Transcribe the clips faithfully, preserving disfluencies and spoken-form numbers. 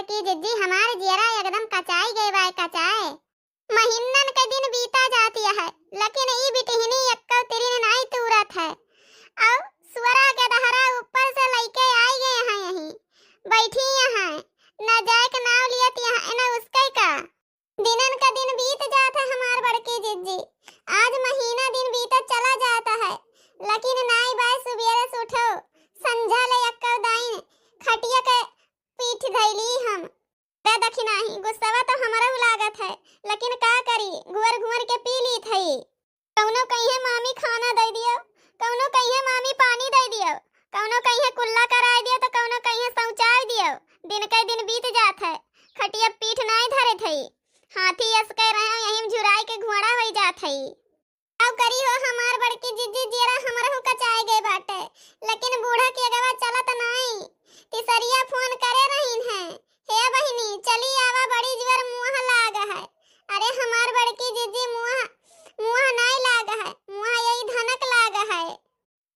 कि जिज्जी, हमार जियरा एकदम कचाई गए बाय, कचाए। महीनन के दिन बीता जात है, लेकिन ई बिटिहनी एक्को तिरिन नाई तूरत है। और सुअरा के दहरा ऊपर से लइके आई गए हैं यहीं, बैठी यहाँ, न जाए के नाव लियत यहाँ, न उसके का। दिनन का दिन बीत जात है हमार बड़की जिज्जी, आज महीना दिन बीतत चला जात है, लेकिन नाई बाय सुबेरे से उठो, संझा ले एक्को दाइन खटिया के पीठ धैली हम। रे दखिनाही, गुस्सवा तो हमरहू लागत है, लेकिन का करी, घुअर घुअर के पी लीत हई। कउनो कहिए मामी खाना दइ दियो, कउनो कहिए मामी पानी दइ दियो, कउनो कहिए कुल्ला कराइ दियो, तो कउनो कहिए शौचाइ दियो। दिन के दिन बीत जात है, खटिया पीठ नाई धरे थई। हाथी अस के रहे, यहीं झुराई के घोड़ा होइ जात हई। का करी हो हमार बड़की जिज्जी, जियरा हमरहू कचाए गए बाटे, लेकिन बूढ़ा के अगवा चलत नाई। तिसरिया फोन करे रहीन है, "हे बहिनी, चली आवा, बड़ी जुअर मुँह लाग है।" अरे हमार बड़की जिज्जी, मुँह, मुँह नाई लाग है, मुँह यही धनक लाग है।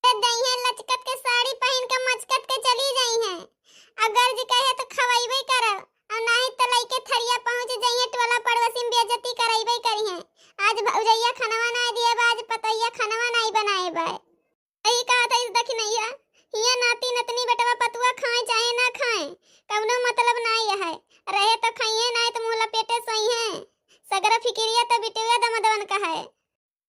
तो जइहें लचकत के साड़ी पहिन के मचकत के चली जइहें। अगर जे कहे तो खवइबे करब, और नाहीं तो लइके थरिया पहुँच जइहें, टोला पड़ोसी में बेइज्जती करइबे करिहें। आज भौजैया खनवा नाहीं दिए बा, आज पतोहिया खनवा नाहीं बनाए बा। यही कहा था इस दखिनैया, हियाँ नाती नतनी बेटवा पतुआ खाए चाहे ना खाए, कउनो मतलब नाहीं है। रहे तो खाइए, नाहीं तो मुँह लपेटे सोइहें। सगरा फिकिरिया तो बिटुआ दमदवन का है।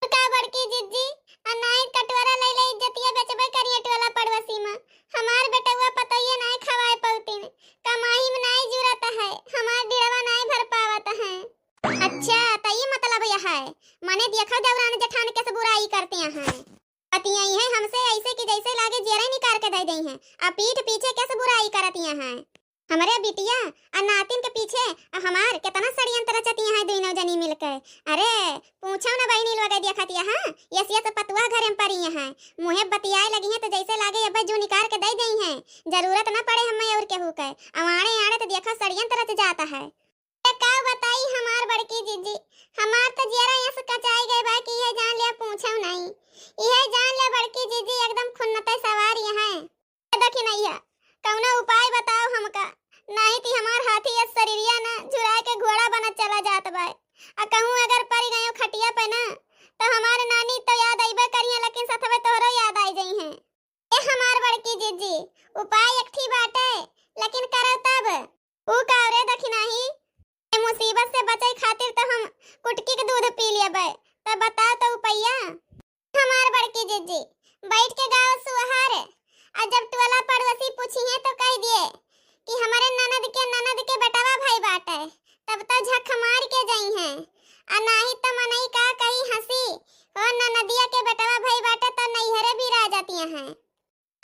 का बड़की जिज्जी, आ नाई कटोरा लइ लइ इज्जतिया बेचबे करिए टोला पड़ोसी में। हमार बेटउआ पतोहिए नाई खवाए पउतिन, कमाई में नाई जुरत है, हमार डिड़वा नाई भर पावत है। अच्छा, त ई मतलब यह है, मने देखो देवरान जेठान कैसे बुराई करती हैं, बतियाई हैं हमसे ऐसे कि जैसे लागे जेरे निकाल के दे दई हैं, आ पीठ पीछे कैसे बुराई करती हैं। हमरे बिटिया आ नातिन के पीछे आ हमार केतना षड्यंत्र रचतिया हैं दुइनौ जनी मिलके। अरे, पूछो न बहिनी लोग, देखतिया हैं, यस यस पतुआ घरे में परी हैं, मुँहे बतियाए लगी हैं तो जैसे लागे अब जू निकार के दे दई हैं, जरूरत न पड़े हमें और केहू के। अवाड़े आड़े तो देखो षड्यंत्र रच जाता है। ए, का बताई हमार बड़की जिज्जी, हमार तो जियरा यस कचाई गए बा कि यह जान लिया पूछो नहीं, यह जान लिया बड़की जिज्जी एकदम खुन्नते सवार यहाँ। ए दखिनैया, कउनो उपाय बताओ हमका, नाहीं ती हमार हाथी यस शरीरिया ना झुराए के घोड़ा बनत चला जात बाय। आ कहूँ अगर परि गयो खटिया पे ना, तो हमार नानी तो याद अइबे करिहें, लेकिन सथवे तोहरो याद आइ जइहें। ए हमार बड़की जिज्जी, उपाय एक ठी बाटे, लेकिन करब तब। ऊ का रे दखिनाही, ए मुसीबत से बचै खातिर तो हम कुटकी के दूध पी लेबै, तब बताओ तो उपैया। हमार बड़की जिज्जी, बैठ के गाओ सुहार। आ जब टोला पड़ोसी पूछिहें तो कह दिए कि हमरे ननद के ननद के बेटवा भई बाटे, तब तो झक मार के जइहें। आ नाहीं तो मनई का कही हँसी, "ओ ननदिया के बेटवा भई बाटे तो नैहरे बिरा जातिया हैं।"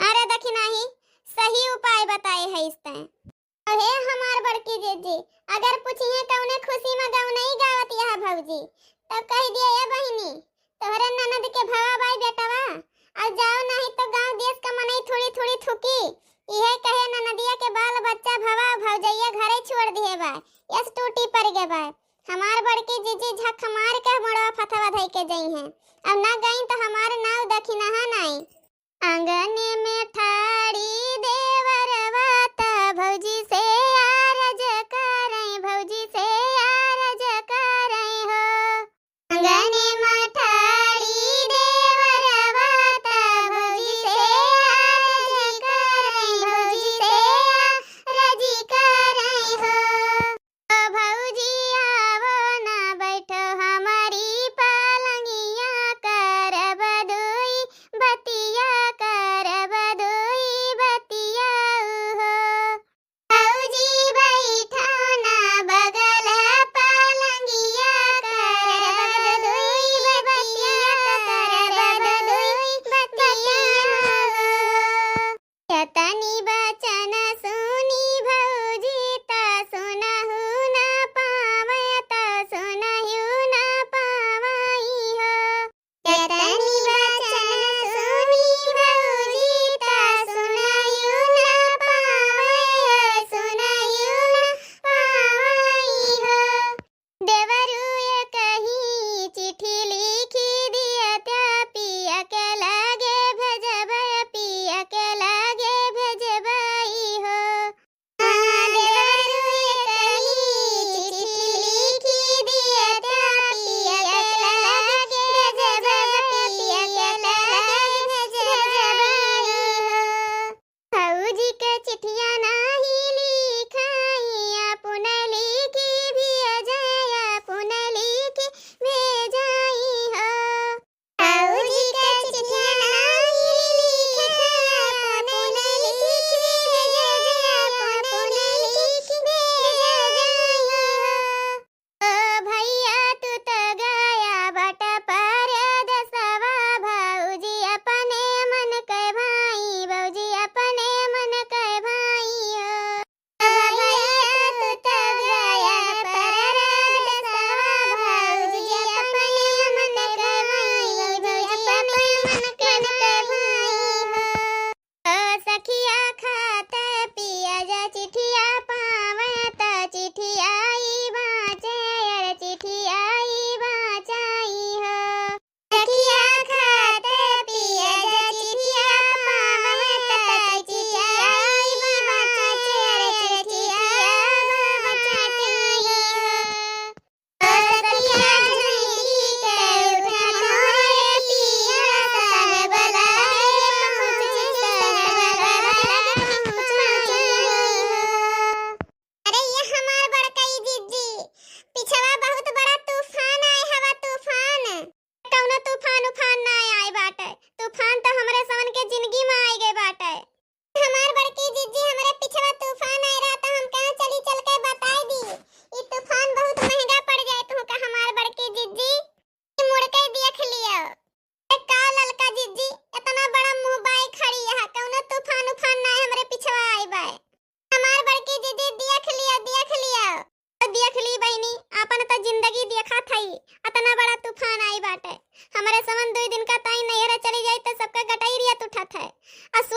अरे दखिनाही, सही उपाय बताए है इस तैं। अहे हमार बड़की जिज्जी, अगर पूछिहें कउने खुशी में गवनई गावत यह भौजी, तब कह दिए, "ए बहिनी, तोहरे ननद के भवा बाई बेटवा, और जाओ नाहीं तो गाँव देश का मनई थोड़ी थोड़ी थूकी, इहे कहे ननदिया के बाल बच्चा भवा भौजैया घरे छोड़ दिए बा, यस टूटी पड़ गए बा।" हमार बड़की जिज्जी झक मार के मुड़वा फथवा धई के जइहें। अब ना गईं तो हमार नाव दखिनहा नाई। आंगन में ठाड़ी देवरवा त भौजी से आरज करई, भौजी से आरज करई हो। आंगन में ठाड़ी देवरवा त भौजी से आरज करई।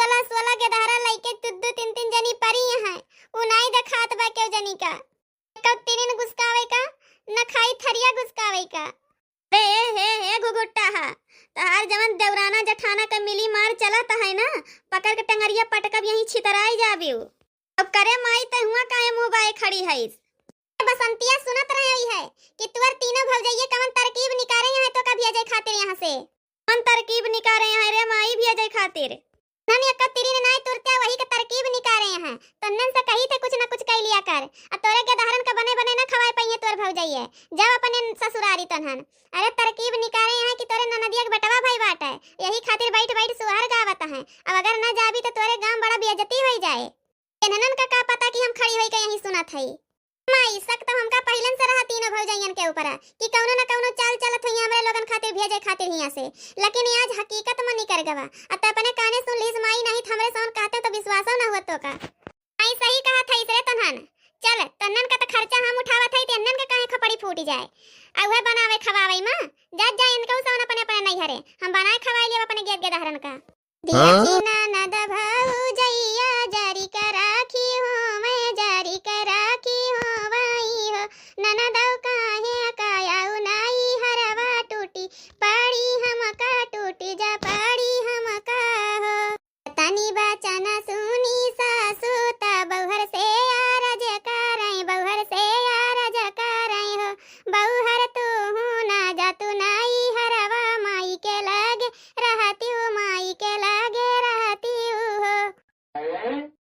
सोलह सोलह गेदहरा लइके दू दू तीन तीन जनी परी हैं, उ नाई देखात बा केहू जनी का। कब तिरिन गुसकावे का, न खाई थरिया गुसकावे का। रे हे हे घुघुट्टा हा, तहार जवन देवराना जठाना का मिली मार चलत है ना, पकड़ के टंगरिया पटकब यहीं छितराई जाबिउ। अब करे माई तै हुआ काहे मुँह बाए खड़ी हईस? बसंतिया सुनत रहे हुई है कि तुअर तीनों भौजइये कवन तरकीब निकारे हैं तो का भेजे खातिर यहाँ से। कवन तरकीब निकारे हैं रे माई भेजे खातिर? नन एक तिरिन नाई तुरत्या वही के तरकीब निकारे हैं। तन्नन से कही थे कुछ न कुछ कई लिया कर। आ तोरे गेदहरन का बने बने न खवाए पइहे तोर भौजइये। जब अपने ससुरारी तन्हन। अरे तरकीब निकारे हैं कि तोरे ननदिया के बेटवा भाई बाटे। यही खातिर बैठ बैठ सुहर गावत हैं। अब अगर न जाबी तो तोरे गाँव बड़ा बेइज्जती होई जाए। इन्हनन का का पता कि हम खड़ी होई के यहीं सुनत हई। माई, शक तो हमका पहिलन से रहा तीनों भौजइयन के ऊपर कि कौनो न कौनो चाल चलत होई हमरे लोगन खातिर भेजे खातिर हियाँ से, लेकिन ये आज हकीकत में निकर गवा। अब तो अपने काने सुन लीस माई, नहीं तो हमरे सौन कहते तो विश्वासो न हुआ तो का। माई सही कहा था इसरे तन्हन, चल तन्नन का तो खर्चा हम उठावत हई, तन्नन के काहे खपड़ी फूट जाए। आ उहे बनावे खवावे माँ, जा जा इनका सौन अपने अपने नैहरे, हम बनाए खवाए लेब अपने गेद गेदहरन का। देखी ननद भौजइया जरी के राखी हो, मैं जरी के राखी हो, वाई हो। ननदौ काहे कायाऊ नाई हरवा टूटी, पाड़ी हमका टूटी जा पाड़ी हमका हो। तनी बचन सुनी सासु त बौहर से आरज करै, बौहर से आरज करै हो। बौहर तू हूँ ना जा तू नाई हरवा माई के लगे रहतिउ, माई के लगे रहतिउ हो।